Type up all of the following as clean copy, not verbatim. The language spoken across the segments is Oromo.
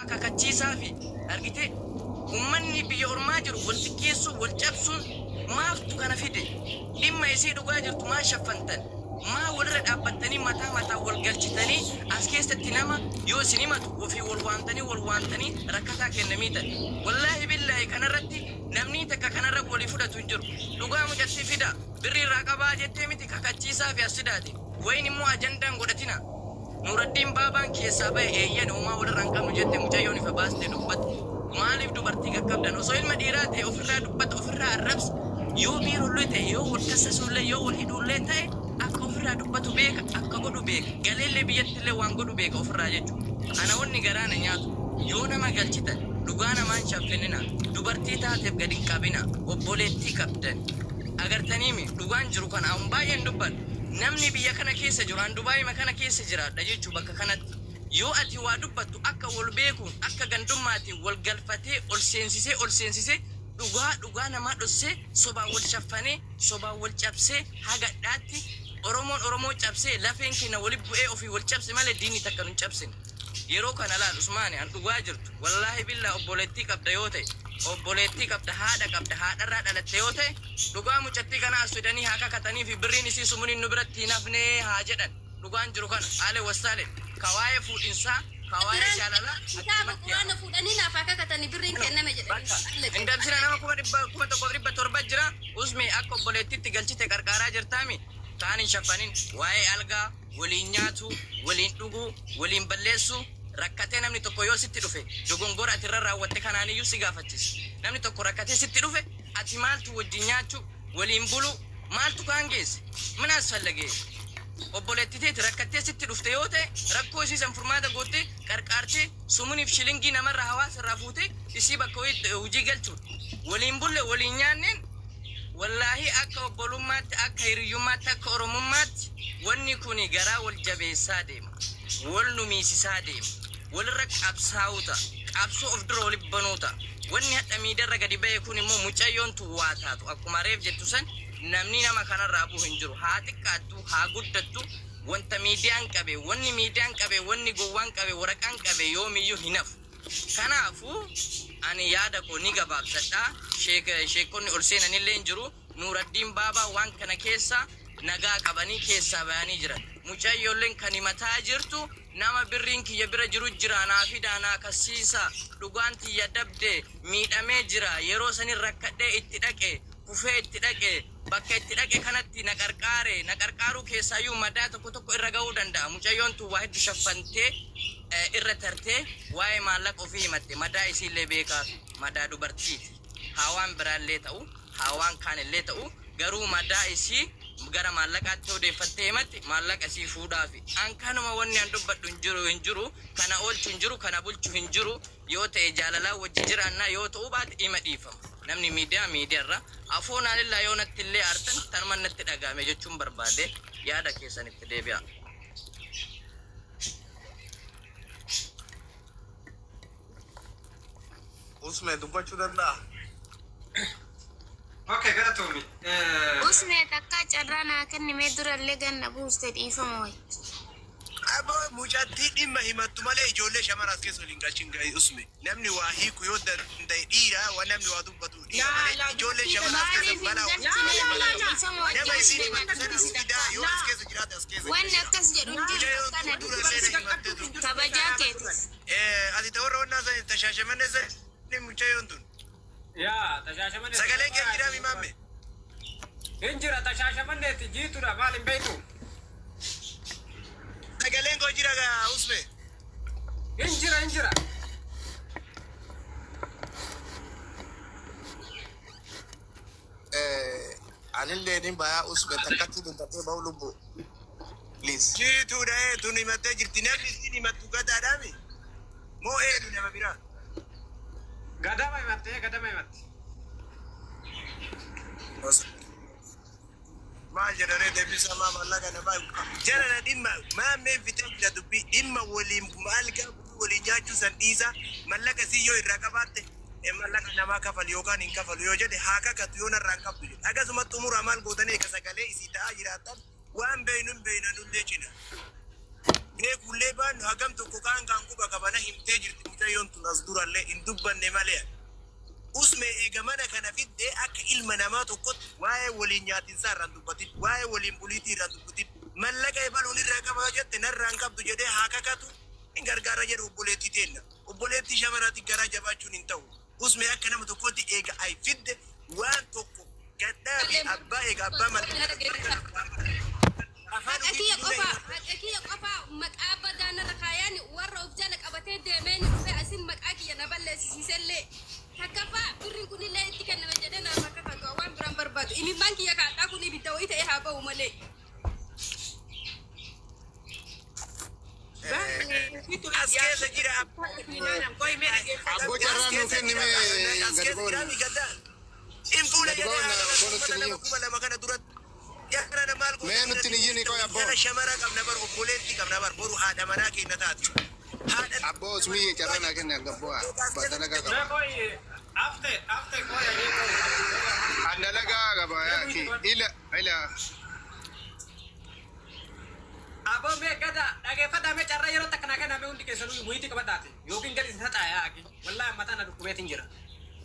Kakachiisaafi argitee ummanni biyya ormaa jiru wal xiqqeessuu wal cabsuun maaltu kana fide? Dhimma isii dhugaa jirtu maa shaffantan? Maa walirra dhaabbattanii mataa mataan wal galchitanii as keessatti nama yoo isin himatu ofii wal waamtanii wal waamtanii rakkataa keenna miitan? Wallaahi billaahi kanarratti namnii takka kanarra walii fudhatu hin jiru. Dhugaa mucattii fidaa birrii irraa qabaa jettee miti kakachiisaafi as fidaati. Wayin immoo ajandaa hin godhatinaa. Nuuraddiin Baabaan keessaa bahe eeyyen homaa walirraa hin qabnu jette mucayyoon ifa baaste dubbatte. Maaliif dubartii qaqqabdan? Osoo ilma dhiiraa ta'e ofirraa dubbata ofirraa arrabsa. Yoo biirollee ta'e yoo wal kassasuullee yoo wal hidhuullee ta'e akka ofirraa dubbatu beeka akka godhu beeka. Galeellee biyyattillee waan godhu beeka ofirraa jechuudha. Ana wanni garaa na nyaatu yoo nama galchitan dhugaa namaa hin shaffininaa. Dubartii taateef gad hin qabinaa. Obboleettii qabdan. Agartaniimi dhugaan jiru kana an baay'een dubbadha. Namni biyya kana keessa jiru an Dubaayima kana keessa jiraadha jechuu bakka kanatti yoo ati waa dubbattu akka wol beekuun akka gandummaatiin wol galfatee ol seensisee ol seensisee dhugaa dhugaa namaa dhossee sobaan wol shaffanee sobaan wol cabsee haga hadhaatti Oromoon Oromoo cabsee lafeen keenna woli bu'ee ofii wol cabse malee diinni takka nun cabsine. Yeroo kana laal Usmaani an dhugaa jirtu wallaahi billaa obboleettii qabda yoo ta'e obboleettii qabda haadha qabda haadharraa dhalatte yoo ta'e dhugaa mucattii kana as fidanii haa kakataniifi birriin isii sumuniin nu biratti hin hafnee haa jedhan dhugaan jiru kana aale wassaale ka waa'ee fuudhinsaa ka waa'ee Duraan jaalalaa kitaaba achumatti haa quraana fuudhanii naaf haa kakatanii birriin hafu. kenname jedhanii Bakka alle hin dabsina nama 1700 jira usmi akka obboleettiitti galchite qarqaaraa jirtaami kaan hin shaffanin waa'ee algaa waliin nyaatuu, waliin dhuguu, waliin balleessuu, rakkatee namni tokko yoo sitti dhufe dogongora ati irra raawwatte kanaaniyyuu si gaafachisa. Namni tokko rakkatee sitti dhufe ati maaltu wajjin nyaachuu, waliin buluu, maaltu kaan geesse? Min asfallage? Obboleetti teeti rakkattee sitti dhufte yoo ta'e rakkoo isii san furmaata goottee qarqaartee sumuniif shilingii namarraa hawaasa irraa fuutee isii bakka hojii galchuudha. Waliin bulle waliin nyaanneen Wallaahii akka obbolummaatti, akka hiriyyummaatti, akka Oromummaatti wanni kuni garaa wal jabeessaa deema. Wal nu miisisaa deema. Walirra qabsaa'uu ta'a. Qabsoo of dura walitti banuu ta'a. Wanni hadha miidiarra gadi bahe kun immoo mucayyoon tun waa taatu akkuma reef jettu san namni nama kanarraa bu'u hin jiru. Haa xiqqaattu, haa guddattu wanta miidiyaan qabe, wanni miidiyaan qabe, wanni gowwaan qabe, waraqaan qabe yoomiyyuu hin hafu. Kanaafuu ani yaada koo ni gabaabsadha. Sheek sheekkonni ol seenanillee hin jiru. Nuuraddiin Baabaa waan kana keessa nagaa qabanii keessaa bayanii jiran. Mucayyoolleen kan himataa jirtu nama birriin kiyya bira jiru jira naa fidaa naa kassiisaa dhugaan tiyya dabde miidhamee jira yeroo sanin rakkadhee itti dhaqe kufee itti dhaqe bakka itti dhaqe kanatti na qarqaare na qarqaaruu keessaayyuu madaa tokko tokko irra ga'uu danda'a mucayyoon tun waa heddu shaffantee irra tartee waa'ee maallaqa ofii himatte madaa isiillee beekaafi madaa dubartiiti haa waan biraallee ta'u haa waan kaanillee ta'u garuu madaa isii gara maallaqaatti yoo deeffattee himatte maallaqa isii fuudhaafi an kanuma wanni an dubbadhu hin jiru hin jiru kana oolchu hin jiru kana bulchu hin jiru yoo ta'e jaalalaan wajji jiraannaa yoo ta'uu baate ima dhiifama namni miidiyaa miidiyaarra afoonaalillaa yoo natti illee aartan tanuman natti dhaga'ame jechuun barbaade yaada keessan itti deebi'aa. Usme dubbachuu danda'a. Okay, galatoomi. Usmee takkaa carraa naa kenni mee durallee ganna buuste dhiifama wajji. Aboo mucattii dhimma himattu malee ijoollee shamara as keessa waliin galchin gahi usme. Namni waa hiiku yoo danda'e dhiira wa namni waa dubbatu dhiira Laa malee laa ijoollee dubartii shamara as keessa Maaliif hin balaa galchine Laa laa laa dhiifama nama wajji isiin usmee na himattu sana dubbisi fidaa takkaa. yoo as keessa jiraate as keessa Wanni jira. akkas jedhu hin jiru Mucayyoo takkaa na dura dubbisi. illee himattee turte. Kabajaa keetis. Ati ta warra wannaa sani ta shaashamannee sani mucayyoon tun. Yaa tashaashamanneeti. Sagaleen kee hin jiraami maamme. Hin jira tashaashamanneeti jiitudha maal hin beektu. Sagaleen koo jira gaa usme. Hin jira hin jira. Anillee ni bayaa usme takkatti dubbatee bahu lubbu. Please. Jiituudha ee tun himattee jirti namni isiin himattu gadaadhaami. Moo eenu nama biraa. Gadama himatte gadama himatte. Maal jedhanii deebisaa maa maallaqa namaa jara na dhimma maammeen fixee jira dubbii dhimma waliin maal gaafa waliin nyaachuu san dhiisa mallaqa sii yoo irraa qabaatte mallaqa namaa kafalu yookaan hin kafalu yoo jedhe haa kakatu yoo narraa hin qabdu jedhe akkasuma xumura maal gootanii eega sagalee isii ta'aa jiraattan waan beeynu hin beeyna nullee cina beekullee baannu hagam tokko kaan kaan quba qabana himtee jirti mucayyoon tun. sun as durallee hin dubbanne malee. Usme eega mana kana fiddee akka ilma namaa tokkotti waa'ee waliin nyaatinsaa irraan dubbatin, waa'ee waliin buliitii irraan dubbatin, mallaqa ebaluun irraa qaba jette narraan qabdu jedhee haa kakatu hin gargaara jedhu obboleettii teenna. Obboleettii shamaraatti garaa jabaachuun hin ta'u. Usme akka nama tokkotti eega ay fidde waan tokko gadhaabi abbaa eega abbaa mallaqa. Afaan Haqa kiyya ofiitti qofa, haqa kiyya qofa maqaa badaa narra kaayaan warra of jala qabatee deemeen dhufe asin maqaa kiyya na balleessisiisellee. Takkaffaa birriin kunillee itti kenname jedhee naaf akka kakatu waan biraan barbaadu. Imimmaan kiyya kaadhaa kun ibidda wayii ta'ee haa ba'u malee. As keessa jira. Abboo carraa nuu kenni mee As gadi keessa boona. jira migaddaa. In fuula Gadi boona, jedhee boona nama 2000 kana duratti. Jaarana maal goota? Mee nutti hin iyyini qoy abboo. Jara shamara qabna bar obboleettii qabna bar boru haadha manaa keenya taati. Haadha Abboo Usmiyye carraa naa kenni gabboo dalagaa qaba. Mee qoy afte afte qoy ajee qoy. An dalagaa qaba yaa ila ila. Aboo mee gada dhageeffadhaa mee carraa yeroo takka naa kenname hundi keessanuu muyitii qabadhaati yookiin gadi isin haxaa yaa aki wallaahi mataa na dhukkubeetiin jira.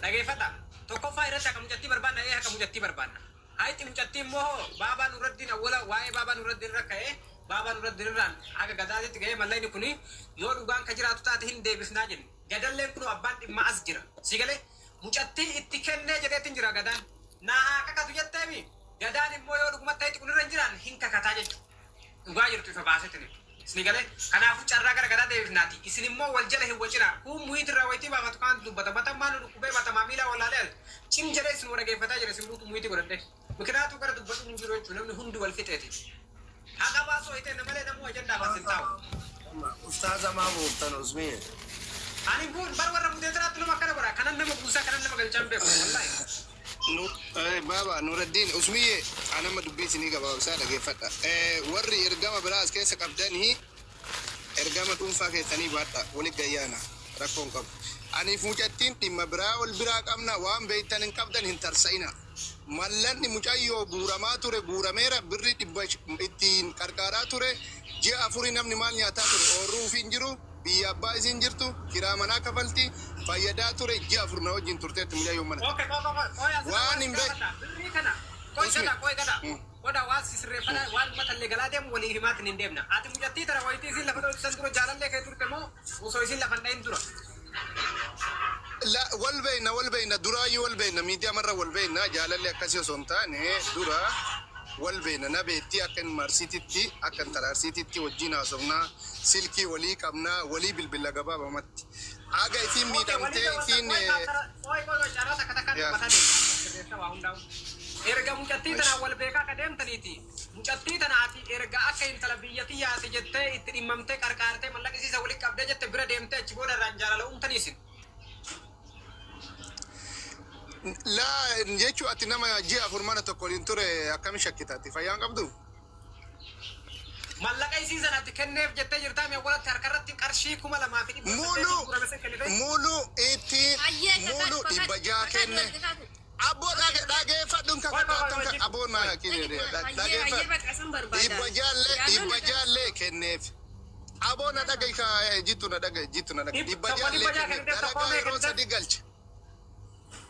Dhageeffadhaa tokkoffaa irratti akka mucattii barbaanna ee akka mucattii barbaanna. Hayti mucattii immoo baabaa Nurraddiin awwala waa'ee baabaa Nurraddiin irra ka'ee baabaa Nurraddiin irraan haga gadaatitti ga'ee mallaqni kuni yoo dhugaan ka jiraatu taate hin deebisnaa jenne. Gadalleen kun abbaan dhimma as jira. Si galee mucattii itti kennee jedheetiin jira gadaan. Naa haa kakatu jetteemi gadaan immoo yoo dhugumatti hayti kun irra hin jiraan hin kakataa jechuudha. Dhugaa jirtu ifa baasetin. Isin galee kanaafuu carraa gara garaa deebifnaati. Isin immoo wal jala hin wacina. Kun muhiit irraa wayitii baafatu kaan dubbata. Matamaan nu dhukkubee matamaa miila wallaalee cim jedhee isin warageeffataa jira isin guutuu muhiitii godhadhe. Mikinaatu gara dubbatu hin jiru jechuudha namni hundi wal fixeeti. Haqa baasoo hitee namalee namuu ajandaa baasin taa'u. Ustaaza maa booftan Usmiyye? Ani buun bar warra muteetiraatti nama akkana godha. Kanan nama buusaa kanan nama galchaan beeku wallaahi. Baaba Nuraddiin Usmiyye anama dubbii isinii gabaabsaa dhageeffadha. Warri ergama biraa as keessa qabdanii ergama dhuunfaa keessanii baadha walit gayyaana rakkoo hin qabu. Aniif mucattiin dhimma biraa wal biraa qabna waan beektan hin qabdan hin tarsa'ina. Mallanni mucayyoo guuramaa ture guurameera birri dhibba ittiin qarqaaraa ture ji'a afurii namni maal nyaataa ture oorruu ofii hin jiru biyya abbaa isiin jirtu kiraa manaa kafalti fayyadaa ture ji'a afur na wajjin turteetti mucayyoon mana. Okay, qoy qoy qoy asirra Waan waan hin si gaafadha. Birrii kana qoy Usmi. gada qoy gada. Qoda waan si sirreeffadha waan matallee galaa deemu walii himaatiin hin deemna. Ati mucattii tana wayitii isiin lafa dhooftu san dura jaalallee kee turte moo osoo isiin lafa hin dhahin dura? La wal beeyna wal beeyna duraayyuu wal beeyna miidiyaa marra wal beeyna jaalalli akkasii osoo hin taane dura wal beeyna na beettii akka hin marsiititti akka hin taraarsiititti wajjin haasofnaa silkii walii qabnaa walii bilbila gabaabamatti haga isiin miidhamtee isiin Qoy qoy qoy carraa takka takkaan Yaa. dubbataa deemna. Sirreessa waa hundaa'u. Erga mucattii tanaan wal beekaa ka deemtaniiti. Mucattii tana ati erga akka intala biyya tiyyaati jettee itti dhimmamtee qarqaartee mallaqa isiisa walitti qabdee jette bira deemtee achi booda irraan jaalala uumtaniisin. Laa jechuu ati nama ji'a afur mana tokko waliin ture akkami shakkitaati fayyaan qabdu? Mallaqa isii sanatti kenneef jettee jirtaa mi'a walatti harkarratti qarshii 2800 Mulu guurame san kennite. mulu ittiin Ayyee mulu kakadhu 600 kenne. kakadhu. Abboo dhageeffadhuun kakadhu abboo naa Ayyee ayyee dhageeffadhu. bakka san barbaada. 600 Yaalloon 600 kenneef. Aboo na dhagahi ka jittu na dhagahi jittu na dhagahi. Tokko 600 600 kenneef kenneef, tokko dalagaa mee yeroo kenneef? sadi galche.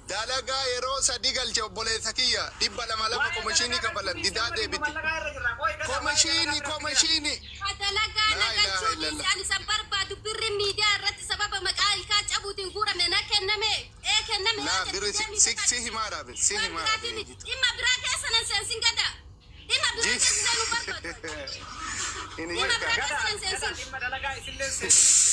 Dalagaa yeroo sadi galche obboleessa kiyya 200 komishinii kafalan didaa deebite. Komishinii komishinii. Dalagaa na Laa ilaaha galchuu illallah. isaan isan barbaadu birri miidiyaa irratti sababa maqaa ilkaa cabuutiin guurame na kenname ee kenname Laa yoo jette birri deemii si kakadhu. si himaa dhaabe si Waan himaa biraatii dhaabe miti. jittu. Dhimma biraa keessa nan seensin gada. Dhimma biraa keessa seenuu barbaadu. Inni Dhimma yakka. biraa Gada keessa nan gada seensin. dhimma dalagaa isillee seensin.